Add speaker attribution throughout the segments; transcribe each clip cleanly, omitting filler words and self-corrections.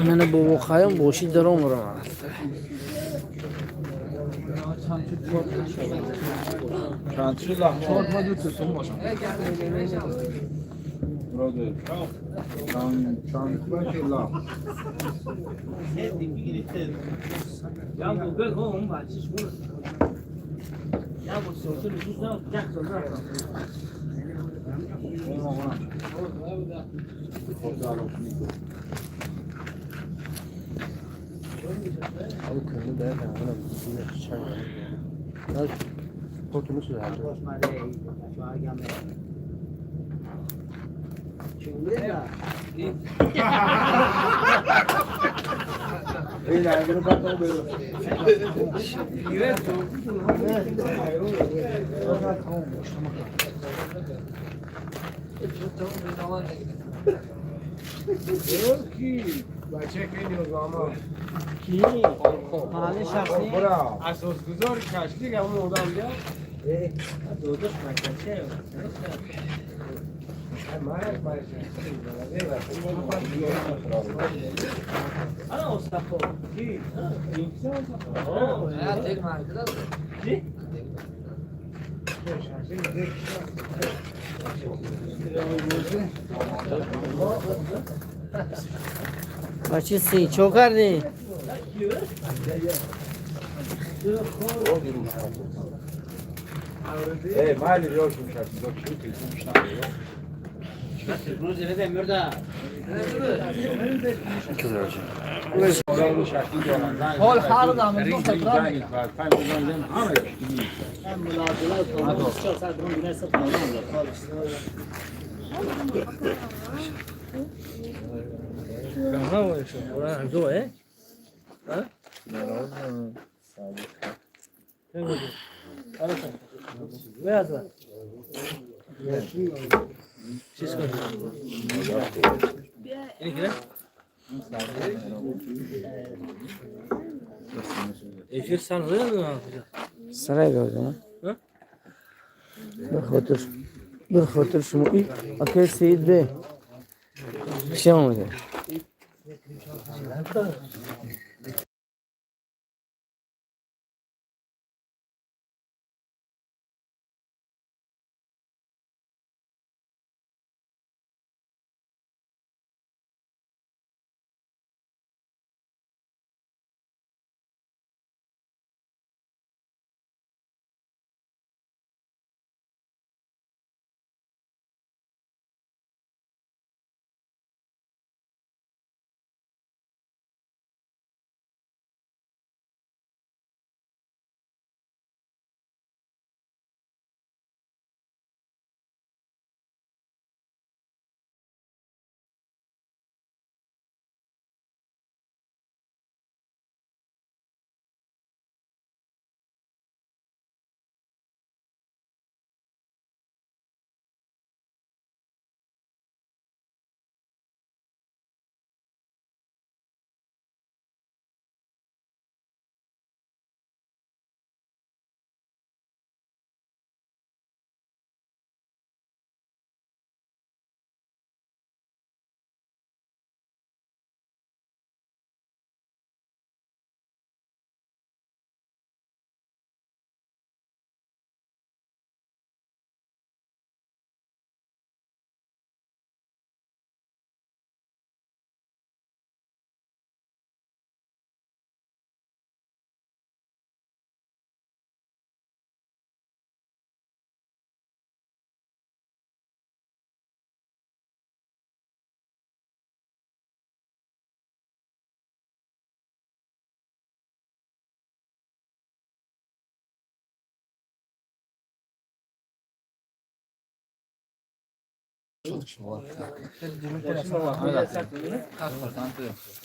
Speaker 1: Мана бобо Хайём боши даромадам.
Speaker 2: Чанд шуд лаҳма? برادر چند باشه لحم؟
Speaker 3: اساسگذار کشتی که اون آدم بیا
Speaker 1: Бачи си чо кардӣ?
Speaker 2: Ey mali yok yumuşak. Yok şu telefon
Speaker 1: Ҳол ҳар дам Сарай додам. Бихотир шумо и акай Саид бе. Чӣ омаде?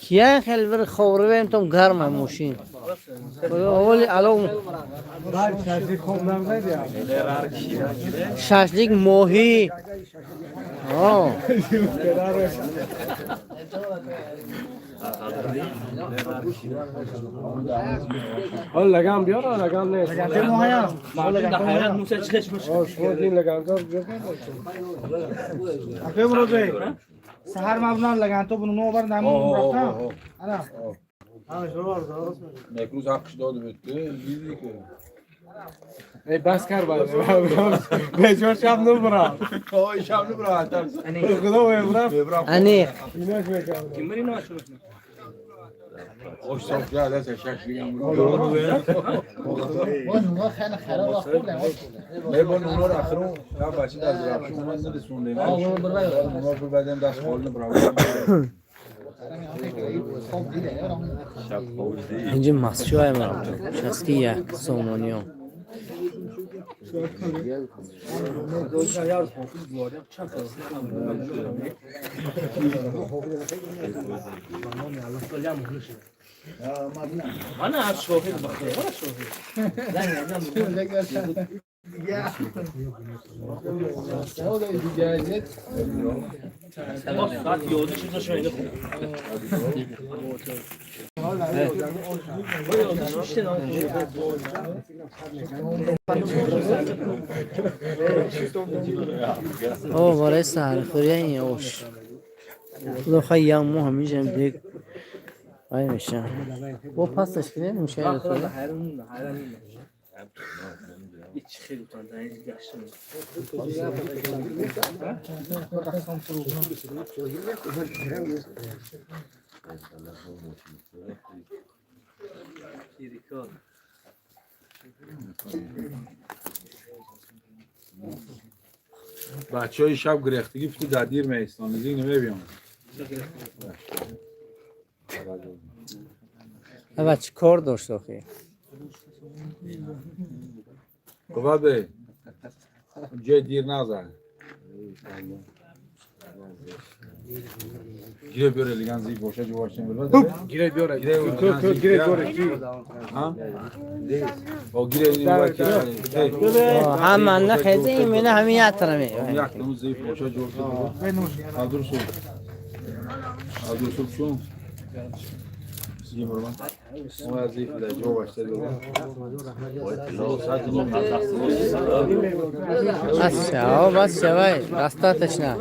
Speaker 1: Кия хел бир ховри бем том гарма мошин. Оволи ало шашлик моҳӣ. О.
Speaker 3: حالا لگم بیار لگم نیست. شما دین لگم دار بیار.
Speaker 4: سهر مبنا لگن تو بنو بر نمون رفتم. آره.
Speaker 2: Nekruz حقش داده بود دیدی که
Speaker 3: ای بس کر باید. بیچار شب نبرم.
Speaker 2: آی شب نبرم.
Speaker 3: خدا ببرم.
Speaker 1: انیق.
Speaker 3: ایناش میکردم.
Speaker 2: آش صاف کرد دست شش دیگه
Speaker 4: با نونا خیلی خراب خوردم.
Speaker 2: نه با نونا رو آخرون یا بچه در رفت اومد نرسونده. نونا رو بعدم دست خال نبرم.
Speaker 1: اینجا مسجد مردم 61 سومانیان. او برای سهرخوری این اوش خدا خواهی یک ماه همیشه دیگ وای میشه با پسش کنه میشه.
Speaker 2: بچه های شب گرفتگی فتی در دیر میستان نزدیک نمیبیان.
Speaker 1: بچه کار داشت آخه.
Speaker 2: قوه به جای دیر نزد. گیره بیاره لگن زیب باشه جوارشین بلبل.
Speaker 3: گیره بیاره. تو گیره بیاره.
Speaker 2: ها؟ با گیره این باید که
Speaker 1: هم من نخیزه این منه همین یک طرفه.
Speaker 2: یک تنو زیب باشه جور شد. عبدالرسول. عبدالرسول چون؟ سیگه برو من. اون از زیب در جو باشته دو.
Speaker 1: بس شو بس شوی دستاتش نه.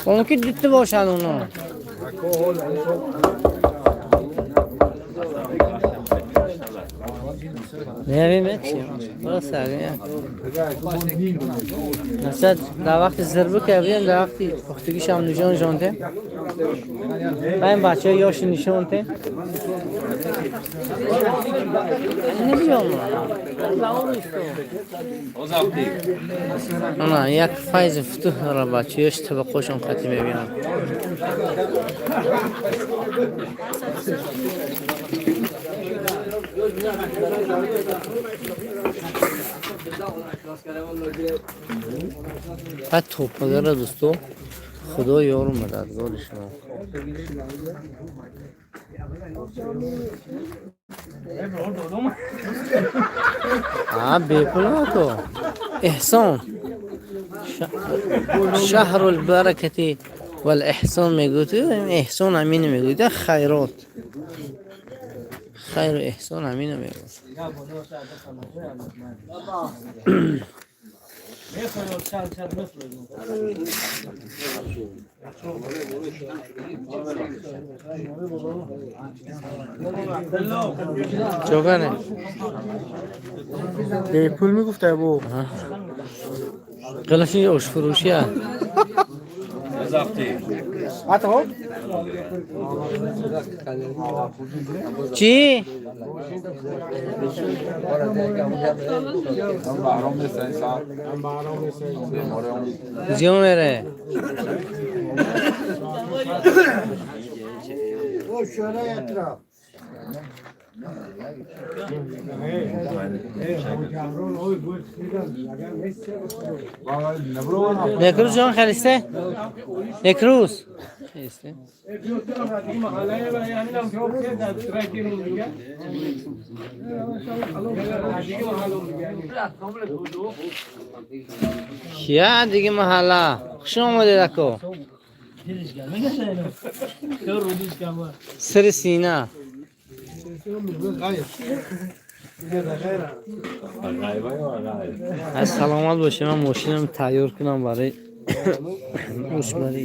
Speaker 1: ممکن دیده باشن اونو. نمی‌دونم چی. درست است. مثلا در وقت ضربه که بیان در وقتی پختگیش هم نشان جانته. من بچه یاش نشونته. نمی‌دونم. نه یک فایز فتوح را بچه یاش طبقه‌شون خطی می‌بینم. بعد توپاگر دوستو خدا یارو مددگار شما. بی پول تو احسان شهر البرکة والاحسان میگوید. احسان همین میگوید. خیرات خیر و احسان همین میگوید. چوکانه
Speaker 4: به پول میگفت ابو.
Speaker 1: قلشی اوش فروشیه.
Speaker 4: حتی
Speaker 1: چی؟
Speaker 2: هم بهرام نیست این ساعت.
Speaker 1: زیون میره. نکروز جان خلیسته؟ نکروز خلیسته؟ کیا دیگه محله خوش آمدید اکو. Сири сина. Аз саломат бошед, ман мошинам тайёр кунам барои гӯшбарӣ.